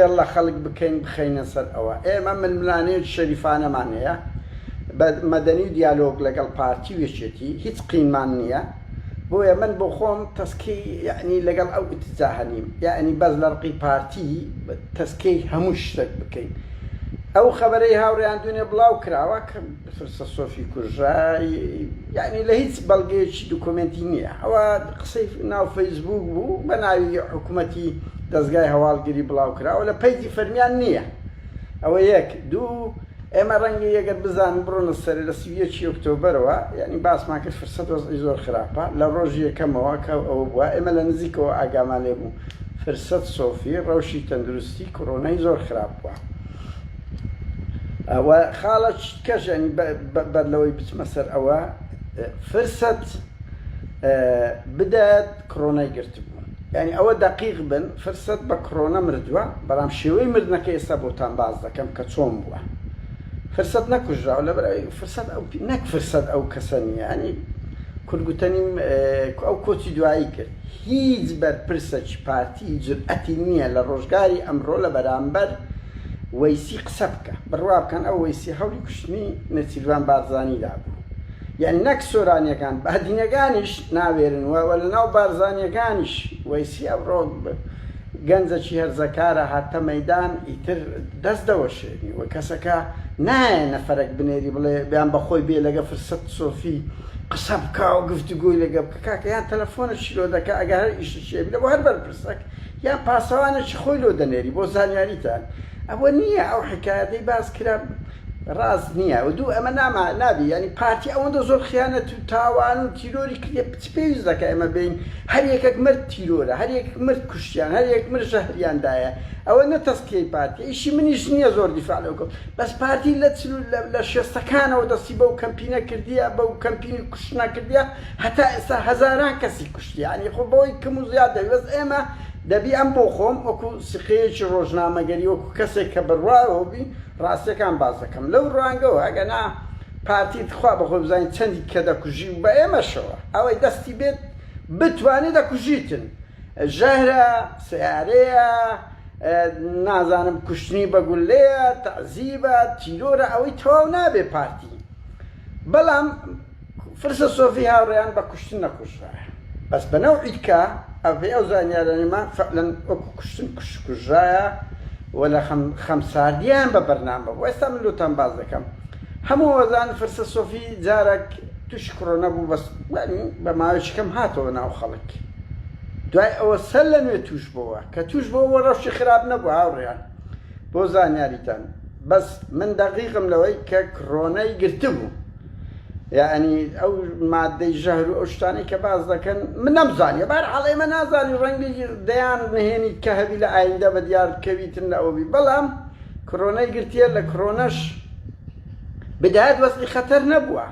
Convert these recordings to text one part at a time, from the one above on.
فێڵ لە خەڵک بکەین بخەینە سەر ئەوە. ئێمە ململانێیەکی شەریفانەمان هەیە بە مەدەنی و دیالۆگ لەگەڵ پارتی و یەکێتی، هیچ قینمان نییە. بۆیە من بۆ خۆم تەسکەی یەعنی لەگەڵ ئەو ئیتجاهە نیم، یەعنی بەس لە ڕقی پارتی تەسکەی هەموو شتێک بکەین. ئەو خەبەرەی هاوڕێیان دوێنێ بڵاو کراوە کە فرسەت سۆفی کوژرا یەعنی لە هیچ بەڵگەیەکی دوکۆمێنتی نییە. ئەوە قسەی ناو فەیسبووک بوو بە ناوی حکومەتی دەزگای هەواڵگری بڵاو کراوە لە page ی فەرمیان نییە. ئەوە یەک. دوو، ئێمە ڕەنگە ئەگەر بزانن بڕۆنە سەرێ لە 31 ی ئۆکتۆبەرەوە یانی باسمان کرد فرسەت وەزعی زۆر خراپە لە ڕۆژی یەکەمەوە کە ئەوە بووە ئێمە لە نزیکەوە ئاگامان لێ بوو فرسەت سۆفی ڕەوشی تەندروستی کۆرۆنای زۆر خراپ بووە. و خاڵە کەش ینی بەر لەوەی بچمە سەر ئەوە فرسەت بدات کڕۆنای گرتبوو یانی ئەوە دەقیق بن فرسەت بە کڕۆنە مردووە بەڵام شێوەی مردنەکە ئێستا بۆتان باس دەکەم کە چۆن بووە فرسەت نەکوژراوە لەبەر ئەوەی فرسەت ئەو نەک فرسەت ئەو کەسە نییە ینی کورد گوتەنی ئەو کۆچی دوایی کرد هیچ بەرپرسەکی پارتی جورئەتی نییە لە ڕۆژگاری ئەمڕۆ لە بەرامبەر وەیسی قسە بکە بڕوا بکەن ئەو وەیسی هەوڵی کوشتنی نێچیرڤان بارزانی دابوو یانی نەک سۆرانیەکان بادینەکانیش ناوێرن و وە لەناو بارزانیەکانیش وەیسی ئەمڕۆ گەنجەکی هەرزەکارە هاتە مەیدان ئیتر دەست دەوەشێنی و کەسەکە نایە نەفەرەک بنێری بڵێ بیان بەخۆی بێ لەگە فرسەت سۆفی قسە بکا و گفتوگۆی لەگە بکە کاکە یان تەلەفۆنەکی لۆ دەکا ئەگەر هەر ئیشێکی هەبی لە بۆ هەر بەرپرسەک یان پاسەوانێکی خۆی لۆ دەنێری بۆ زانیاریتان ئەوە نییە ئەو حکایەتەی باس کرا ڕاست نییە و دوو ئەمە ناما نابی یانی پارتی ئەوەندە زۆر خیانەت و تاوان و تیرۆری کردیە چ پێویست دەکا ئێمە بێین هەر یەکەک مرد تیرۆرە هەر یەکەک مرد کوشتیان هەر یەک مرد ژەهریان دایە ئەوە نە تەزکیەی پارتیە ئیشی منیش نییە زۆر دیفاع لەو کەم بەس پارتی لە چل و لە شێستەکانەوە دەستی بەو کەمپینە کردیە بەو کەمپینی کوشتنە کردیە هەتا ئێستا هەزاران کەسی کوشتیە یانی خۆ بەوەی کەم و زیاد دەبی بەس ئێمە دەبی ئەم بۆ خۆم وەکو سیقەیەکی ڕۆژنامەگەری وەکو کەسێک کە بڕواوە بی ڕاستیەکان باس دەکەم لەو ڕوانگەوە ئەگەنا پارتی تخوا بەخۆی بزانین چەندی کە دەکوژی و بە ئێمەشەوە ئەوەی دەستی بێت بتوانێت دەکوژیتن ژەهرە سەیارەیە نازانم کوشتنی بە گولەیە تەعزیبە تیرۆرە ئەوەی تەواو نابێ پارتی بەڵام فرسە سۆفی هاوڕێیان بە کوشتن نەکوژرایە بەس بە نەوعی کە ئەپێی ئەو زانیارانەی ما فعلەن وەکو کوشتن کوش کوژرایە و لە خەم خەمساردیان بە بەرنامە بوو ئێستا من لۆتان باس دەکەم هەموو ئەوەزان فرسە سۆفی جارەک تووشی کڕۆنە بوو بەس بە ماوەیەکی کەم هاتەوە ناو خەڵک دوای ئەوە سەر لە نوێ تووش بۆوە کە تووش بۆوە ڕەوشی خراپ نەبوو هاوڕێیان بۆ زانیاریتان بەس من دەقیقم لەوەی کە کڕۆنەی گرتبوو یەعنی ئەو مادەی ژەهر و ئەو شتانەی کە باس دەکەن من نەمزانیە بەهەرحاڵ ئێمە نازانین ڕەنگی دەیان نهێنی کە هەبی لە ئایندە بە دیار بکەویتن لە ئەوە بی بەڵام کڕۆنەی گرتیە لە کڕۆنەش بدایەت وەزعی خەتەر نەبووە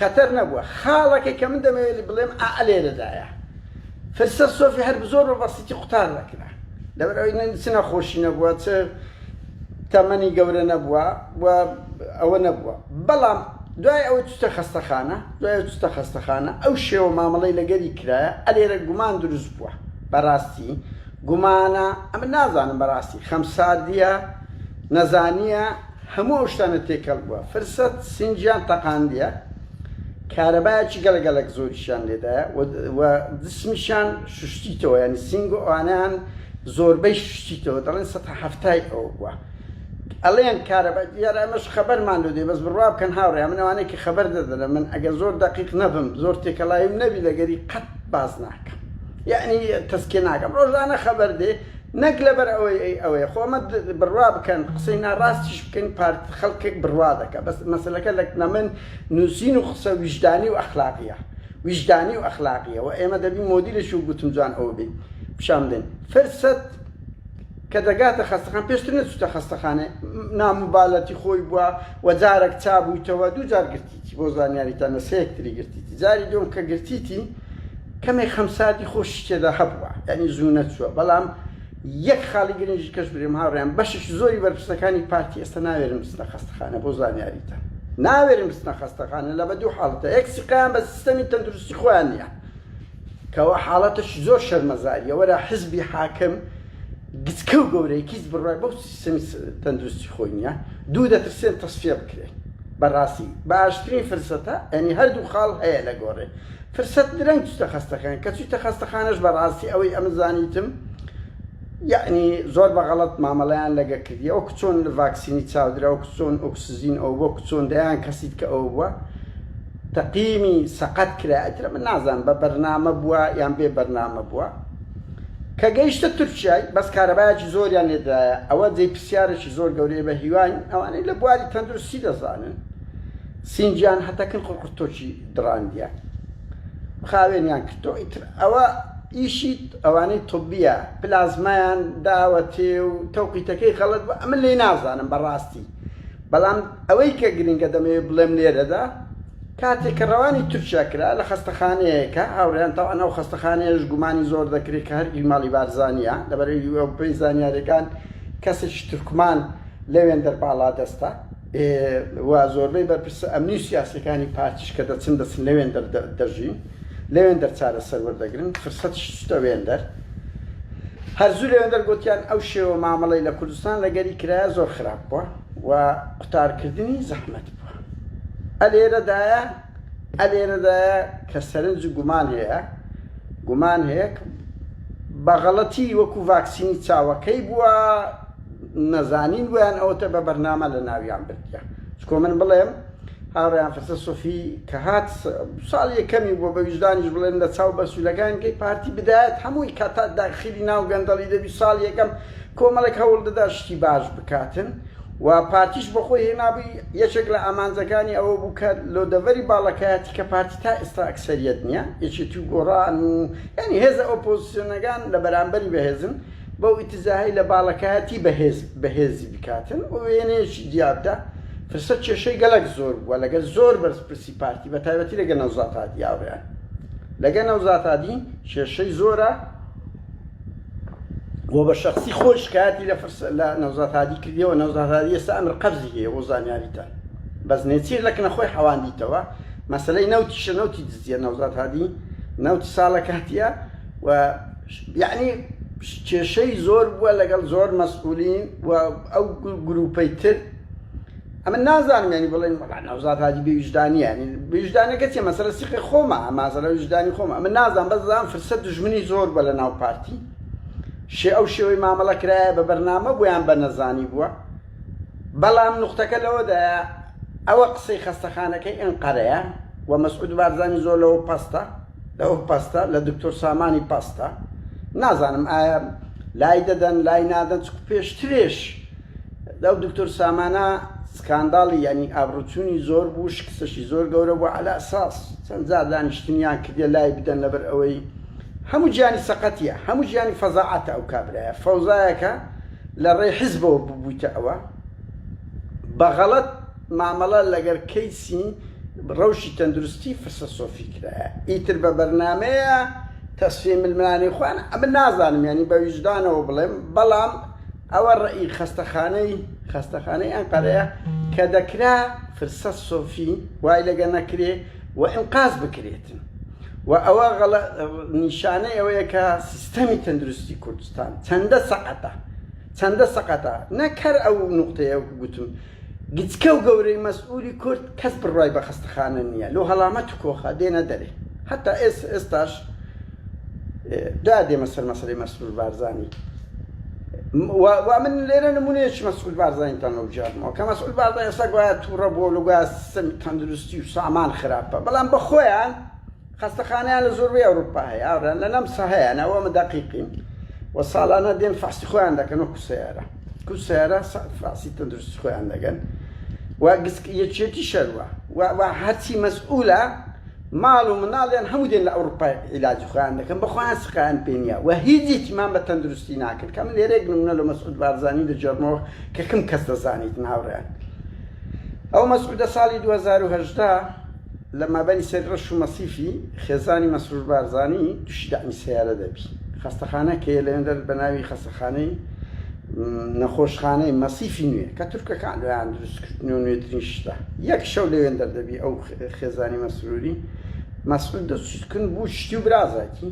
خەتەر نەبووە خاڵەکەی کە من دەمەوێت بڵێم ئا لێرەدایە فرسە سۆفی هەر زۆر بە بەسیتی قوتار دەکرا لەبەر ئەوەی چ نەخۆشی نەبووە چ تەمەنی گەورە نەبووە و ئەوە نەبووە بەڵام دوای ئەوەی چوتە خەستەخانە دوای ئەوەی چوتە خەستەخانە ئەو شێوە مامەڵەی لەگەری کرایە ئەلێرە گومان دروست بووە بەڕاستی گومانە ئەمن نازانم بەڕاستی خەمساردیە نەزانیە هەموو ئەو شتانە تێکەڵ بووە فرسەت سنجیان تەقاندیە کارەبایەکی گەلە گەلەک زۆریشیان لێدایە و جسمیشیان شوشتیتەوە ینی سینگ و ئەوانیان زۆربەی شوشتیتەوە دەڵێن سەتا حەفتای ئەوە بووە ئەڵێن کارەبا دیارە ئەمەش خەبەرمان لۆ دێ بەس بڕوا بکەن هاوڕێ من ئەوانەی کە خەبەر دەدەنە من ئەگەر زۆر دەقیق نەبم زۆر تێکەڵاویم نەبی لەگەری قەت باس ناکەم یعنی تەسکێ ناکەم ڕۆژانە خەبەر دێ نەک لەبەر ئەوەی ئەی ئەوەیە خۆ ئەمە بڕوا بکەن قسەی ناڕاستیش بکەین پارت خەڵکێک بڕوا دەکە بەس مەسەلەکە لە لە من نووسین و قسە ویژدانی و ئەخلاقیە ویژدانی و ئەخلاقیە و ئێمە دەبی مۆدیلێکی و گوتم جوان ئەوە بین پیشان بدەین فرسەت کە دەگاتە خەستەخان پێشتر نەچووتە خەستەخانە ناموبالەتی خۆی بووە و جارێک چابوویتەوە دوو جار گرتیتی بۆ زانیاریتان لە سێکتری گرتیتی جاری دوم کە گرتیتی کەمێک خەمساردی خۆشی تێدا هەبووە یعنی زوو نەچووە بەڵام یەک خاڵی گرنگی کەش برێم هاوڕێیان بەشێکی زۆری بەرپرسەکانی پارتی ئێستا ناوێرن بچنە خەستەخانە بۆ زانیاریتان ناوێرن بچنە خەستەخانە لە بە دوو حاڵەتە یەک سیقەیان بە سیستەمی تەندروستی خۆیان نییە کەەوە حاڵەتەش زۆر شەرمەزاریە وەرە حزبی حاکم. گچکە و گەورەی کیس بڕوای بەو سیستەمی تەندروستی خۆی نییە دوو دەترسێن تەسفیە بکرێن بەڕاستی باشترین فرسەتە یعنی هەردوو خاڵ هەیە لە گۆڕێ فرسەت درەنگ چوتە خەستەخان کە چویتە خەستەخانەش بەڕاستی ئەوەی ئەمن زانیتم یعنی زۆر بە غەڵەت مامەڵەیان لەگە کردی ئەو چۆن ڤاکسینی چاودرا وەک چۆن ئۆکسزین ئەو وەک چۆن دەیان کەسیت کە ئەو بووە تەقیمی سەقەت کرا ئیتر من نازانم بە بەرنامە بووە یان بێ بەرنامە بووە کە گەیشتە تورکیای بەس کارەبایەکی زۆریان لێدرایە ئەوە جێی پرسیارێکی زۆر گەورەیە بە هیواین ئەوانەی لە بواری تەندروستی دەزانن سینجیان هەتەکن قڕقرتۆکی دڕاندیە خاوێنیان کردەوە ئیتر ئەوە ئیشی ئەوانەی طبیە پلازمایان داوەتێ و تەوقیتەکەی غەڵەت بوو ئەمن لێی نازانم بەڕاستی بەڵام ئەوەی کە گرنگە دەمەوێت بڵێم لێرەدا کاتێک کە ڕەوانی تورکیا کرا لە خەستەخانەیەکە هاوڕێیان تاوان ئەو خەستەخانەیەش گومانی زۆر دەکرێت کە هەر ماڵی بارزانیە لەبەرەوەی بەپێی زانیاریەکان کەسێکی تورکمان لەوێندەر باڵادەستە و زۆربەی بەرپرسە ئەمنی و سیاسیەکانی پارتیش کە دەچن دەچن لەوێندەر دەژین لەوێندەر چارەسەر وەردەگرن فرسەتیش چتە وێندەر هەر زوو لەوێندەر گوتیان ئەو شێوە مامەڵەی لە کوردستان لەگەری کرایە زۆر خراپ بووە و قوتارکردنی زەحمەت بووە ئەلێرەدایە ئەلێرەدایە کە سەرنج و گومان هەیە گومان هەیە بە غەڵەتی وەکو ڤاکسینی چاوەکەی بووە نەزانین بۆیان ئەوەتە بە بەرنامە لە ناویان بردیە چکۆ من بڵێم هاوڕێیان فرسە سۆفی کە هات ساڵ یەکەمی بووە بە ویژدانیش بڵێن لە چاو بەسوولەکان کەی پارتی بدایەت هەمووی کە تا داخلی ناو گەندەڵی دەبی ساڵ یەکەم کۆمەڵێک هەوڵ دەدا شتی باش بکاتن و پارتیش بەخۆی هێنابووی یەکێک لە ئامانجەکانی ئەوە بوو کە لۆ دەڤەری باڵەکایەتی کە پارتی تا ئێستا ئەکسەریەت نییە یەکێتی و گۆڕان و یعنی هێزە ئۆپۆزیسیۆنەکان لە بەرامبەری بەهێزن بەو ئیتجاهەی لە باڵەکایەتی بەهێز بەهێزی بکاتن و وێنەیەکی جیا بدا فرسەت کێشەی گەلەک زۆر بووە لەگەل زۆر بەرپرسی پارتی بە تایبەتی لەگەل نەوزاد هادی هاوڕێیان لەگەل نەوزاد هادی کێشەی زۆرە و بە شخصی خۆی شکایەتی لە فرس لە نەوزاد هادی کردیەوە نەوزاد هادی ئێستا ئەمر قەبزی هەیە بۆ زانیاریتان بەس نێچیر لە کنە خۆی حەواندیتەوە مەسلەی نەوتیشە نەوتی دزیە نەوزاد هادی نەوتی ساڵە کاتیە و یەعنی کێشەی زۆر بووە لەگەڵ زۆر مەسئولین و ئەو گروپەی تر ئەمە نازانم ینی بڵێن وەڵا نەوزاد هادی بێ ویژدانیە ینی بێ ویژدانەکە چیە مەسەلە سیقی خۆمە مازەلە ویژدانی خۆمە ئەمە نازانم بەس دەزانم فرسەت دوژمنی زۆر بووە لە ناو پارتی شێ ئەو شێوەی مامەڵە کرایە بە بەرنامە بووە یان بە نەزانی بووە بەڵام نوختەکە لەوەدایە ئەوە قسەی خەستەخانەکەی ئەنقەرەیە و مەسعود بارزانی زۆر لەوە پەستە لەوە پەستە لە دکتۆر سامانی پەستە نازانم ئایا لای دەدەن لای نادەن چکو پێشترێش لەو دکتۆر سامانە سکانداڵی یعنی ئابڕوچوونی زۆر بوو شکستەشی زۆر گەورە بوو عەلا ئەساس چەند جار دانیشتنیان کردیە لای بدەن لەبەر ئەوەی هەموو گیانی سەقەتیە هەموو گیانی فەزاعەتە ئەو کابرایە فەوزایەکە لە ڕێی حزبەوە ببوویتە ئەوە بە غەڵەت مامەڵە لەگەر کەیسی ڕەوشی تەندروستی فرسە سۆفی کرایە ئیتر بە بەرنامەیە تەسفیەی ململانێی خۆیان ئەمن نازانم یانی بە ویژدانەوە بڵێم بەڵام ئەوە ڕەئی خەستەخانەی خەستەخانەی ئەنقەرەیە کە دەکرا فرسەت سۆفی وای لەگە نەکرێ و ئینقاز بکرێتن و ئەوە غەڵە نیشانەی ئەوەیە کە سیستەمی تەندروستی کوردستان چەندە سەقەتە چەندە سەقەتە نەک هەر ئەو نوقتەیە وەکو گوتم گچکە و گەورەی مەسئولی کورد کەس بڕوای بە خەستەخانە نییە لۆ هەڵامەت و کۆخە دێنە دەرێ هەتا ئێس ئێستاش دا دێمە سەر مەسەلەی مەسرور بارزانی و من لێرە نمونەیەکی مەسعود بارزانیتان لەو جارمەوە کە مەسعود بارزانی ئێستا گوایە تووڕە بووە لە گوایە سیستەمی تەندروستی و سامان خراپە بەڵام بە خۆیان خەستەخانەیان لە زۆربەی ئەوروپا هەیە ئاوران لە نەمسا هەیە ئەوە ئەمە دەقیقین و ساڵانە دێن فەحسی خۆیان دەکەن وەکو سەیارە کو سەیارە فەحسی تەندروستی خۆیان دەگەن و یەکێتی شەروە و هەرچی مەسئولە ماڵ و مناڵیان هەموو دێن لە ئەوروپا عیلاجی خۆیان دەکەن بە خۆیان سقایان پێ نییە و هیچ ئیهتیمام بە تەندروستی ناکەن کە من لێرەیەک نمونە لە مەسعود بارزانی دەگێڕمەوە کە کەم کەس دەزانیتن هاوڕێیان ئەو مەسعودە ساڵی 2018 لە مابەنی سەری ڕەش و مەسیفی خێزانی مەسرور بارزانی تووشی دەعمی سەیارە دەبی خەستەخانە کەیە لەوێندەر بە ناوی خەستەخانەی نەخۆشخانەی مەسیفی نوێ کە تورکەکان لۆیان دروستکردن و نوێترین شتە یەک شەو لەوێندەر دەبی ئەو خێزانی مەسروری مەسعود دەچکن بوو شتی و برازاکی.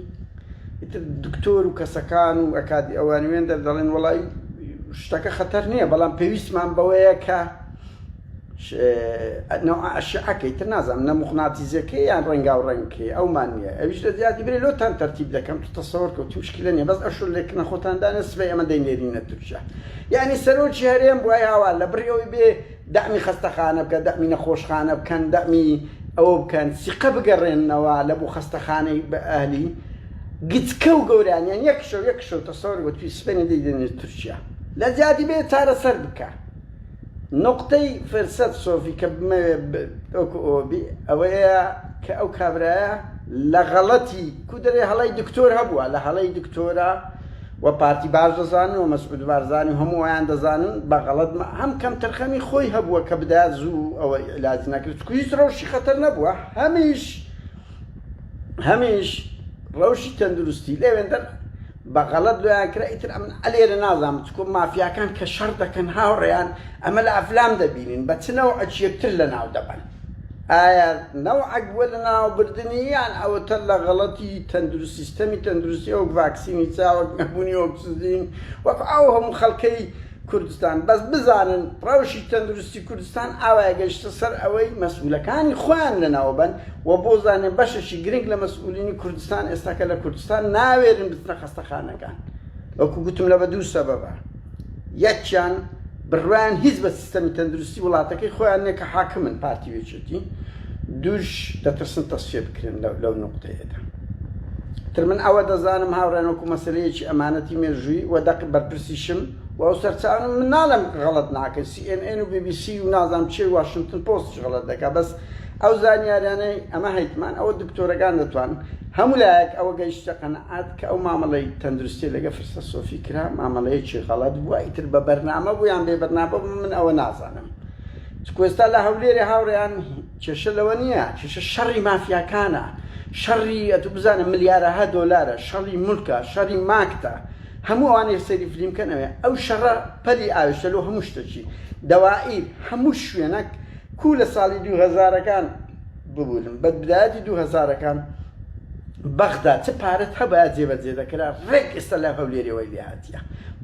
ئیتر دکتۆر و کەسەکان و ئەکادی ئەوان وێن دەر دەڵێن وەڵی شتەکە خەتەر نییە بەڵام پێویستمان بەوەیە کە ئەشعەکەی تر نازانم نە موقناتیزەکەی یان ڕەنگاو ڕەنگکەی ئەومان نییە ئەویش لە زیادی برێ لۆتان تەرتیب دەکەم تو تەسەوەر کە وتی مشکلە نییە بەس ئەشۆ لێکنە خۆتان دانێ سبەی ئەمە دەینێرینە تورکیا یعنی سەرۆکی هەرێم بوای هاوار لە بڕی ئەوەی بێ دەعمی خەستەخانە بکە دەعمی نەخۆشخانە بکەن دەعمی ئەوە بکەن سیقە بگەڕێننەوە لە بۆ خەستەخانەی بە ئەهلی گچکە و گەورانیان یەک شەو یەک شەو تەسەوەر وتی سبەینێ دەیدەنێ تورکیا لە جیاتی بێ چارەسەر بکە نوقتەی فرسەت سۆفی کە بمەوێ وەکو ئەوە بی ئەوەیە کە ئەو کابرایە لە غەڵەتی کو دەرێ هەڵەی دکتۆر هەبووە لە هەڵەی دکتۆرە و پارتی باش دەزانن و مەسعود بارزانی و هەموو ئەویان دەزانن بە غەڵەت هەم کەمتەرخەمی خۆی هەبووە کە بدایە زوو ئەوە عیلاج نەکرد چونکە هیچ ڕەوشی خەتەر نەبووە هەمیش هەمیش ڕەوشی تەندروستی لەوێندەر بە غەڵەت لۆیان کرا ئیتر ئەمن ئەلێرە نازانم چکۆ مافیاکان کە شەڕ دەکەن هاوڕێیان ئەمە لە ئەفلام دەبینین بە چ نەوعەک یەکتر لەناو دەبەن ئایا نەوعەک بووە لەناو بردنی یان ئەوەتە لە غەڵەتی تەندروست سیستەمی تەندروستی وەک ڤاکسینی چاوەک نەبوونی ئۆکسجین وەک ئەو هەموو خەڵکەی کوردستان بەس بزانن ڕەوشی تەندروستی کوردستان ئاوایە گەیشتە سەر ئەوەی مەسئولەکانی خۆیان لەناو بەن و بۆ زانێ بەشێکی گرنگ لە مەسئولینی کوردستان ئێستاکە لە کوردستان ناوێرن بچنە خەستەخانەکان وەکو گوتم لە بە دوو سەبەبە یەکیان بڕوایان هیچ بە سیستەمی تەندروستی وڵاتەکەی خۆیان نیە کە حاکمن پارتی و یەکێتی دووش دەترسن تەسفیە بکرێن لەو نوقتەیەدا تر من ئەوە دەزانم هاوڕێن وەکو مەسلەیەکی ئەمانەتی مێژووی و دەق بەرپرسیشم و ئەو سەرچاوانە من ناڵێم غەڵەت ناکەن سی ئێن ئێن و بی بی سی و نازانم چێ واشنتن پۆستش غەڵەت دەکا بەس ئەو زانیاریانەی ئەمە هەیتمان ئەوە دکتۆرەکان دەتوان هەموو لایەک ئەوە گەیشتە قەنەعات کە ئەو مامەڵەی تەندروستی لەگە فرسە سۆفی کرا مامەڵەیەکی غەڵەت بووە ئیتر بە بەرنامە بوو یان بێ بەرنامە بوو من ئەوە نازانم چکو ئێستا لە هەولێرێ هاوڕێیان کێشە لەوە نییە کێشە شەڕی مافیاکانە شەڕی ئەتو بزانە ملیارەها دۆلارە شەڕی مولکە شەڕی ماکتە هەموو ئەوانەی سەیری فلیم کەن ئەوێ ئەو شەڕە پەلی ئاوێشتە لۆ هەموو شتەکی دەوائیر هەموو شوێنەک کو لە ساڵی دوو هەزارەکان ببورن بە بدایەتی دوو هەزارەکان بەغدا چ پارەت هەبایە جێبەجێ دەکرا ڕێک ئێستا لە هەولێرەوەی لێ هاتیە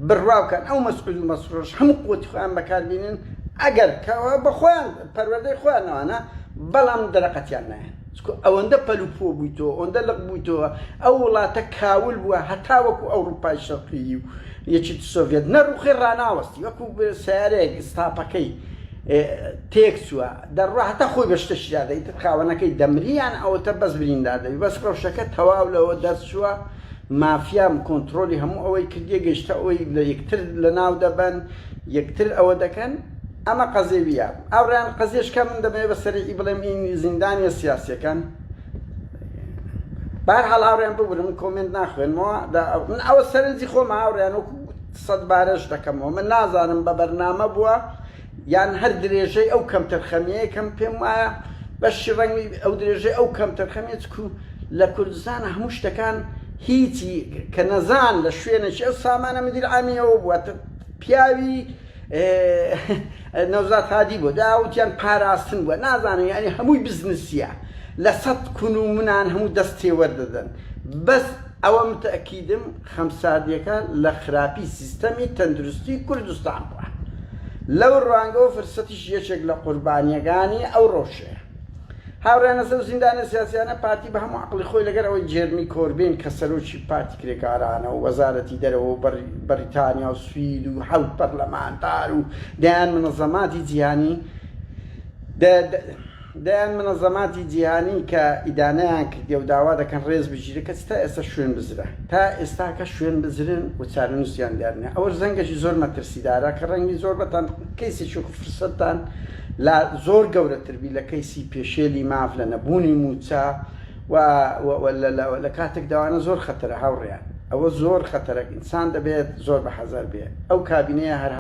بڕوا بکەن ئەو مەسعود و مەسرورش هەموو قوتی خۆیان بەکاربینن ئەگەر کەەوە بە خۆیان پەروەردەی خۆیان نەوانە بەڵام دەرەقەتیان نایەن چکو ئەوەندە پەل و پۆ بوویتەوە ئەوەندە لق بوویتەوە ئەو وڵاتە کاول بووە هەتا وەکو ئەوروپای شەرقیی و یەکێتی سۆڤیەت نەڕوخێ ڕاناوەستی وەکو سەیارەیەک ستاپەکەی تێک چووە دەڕوا هەتا خۆی بە شتەشی دادا ئیتر خاوەنەکەی دەمری یان ئەوەتە بەس بریندار دەبی بەس ڕەوشەکە تەواو لەوە دەرچووە مافیا کۆنترۆلی هەموو ئەوەی کردیە گەیشتە ئەوەی لە یەکتر لەناو دەبەن یەکتر ئەوە دەکەن ئەمە قەزێویە ئاوڕیان قەزێش کە من دەمەوێت بە سەرەکی بڵێم این زیندانیە سیاسیەکان بار حاڵ هاوڕێیان ببورن من comment ناخوێنمەوە من ئەوە سەرنجی خۆم هاوڕێیان وەکو سەد بارەش دەکەمەوە من نازانم بە بەرنامە بووە یان هەر درێژەی ئەو کەمتەرخەمیەیە کەم پێم وایە بەشی ڕەنگی ئەو درێژەی ئەو کەمتەرخەمیە چکو لە کوردستان هەموو شتەکان هیچی کە نەزان لە شوێنێکی ئەو سامانە مدیر عامی ئەوە بووە پیاوی نەوزاد هادی بووە داوتیان پاراستن بووە نازانم یعنی هەمووی بزنسیە لە سەد کون و منان هەموو دەست تێوەردەدەن بەس ئەوە متەکیدم خەمساردیەکە لە خراپی سیستەمی تەندروستی کوردستان بووە لەو ڕوانگەوە فرسەتیش یەکێک لە قوربانیەکانی ئەو ڕەوشەیە. هاوڕێیان لەسەر زیندانە سیاسیانە پارتی بە هەموو عەقڵی خۆی لەگەر ئەوەی جێرمی کۆربین کە سەرۆکی پارتی کرێکارانە و وەزارەتی دەرەوە و بەریتانیا و سوید و حەوت پەرلەمانتار و دەیان منەزەماتی جیهانی دەیان منەزەماتی جیهانی کە ئیدانەیان کردیە و داوا دەکەن ڕێز بگیرێ کەچی تا ئێستا شوێن بزرە تا ئێستاکە شوێن بزرن و چارەنووسیان دیار نیە ئەوەش زەنگێکی زۆر مەترسیدارە کە ڕەنگی زۆر بەتان کەیسێکی وەکو فرسەتتان لا زۆر گەورەتر بی لە کەیسی پێشێلی ماف لە نەبوونی مووچە و لە کاتێک داوانە زۆر خەتەرە هاوڕێیان ئەوە زۆر خەتەرە ئینسان دەبێت زۆر بە حەزەر بێ ئەو کابینەیە هەر.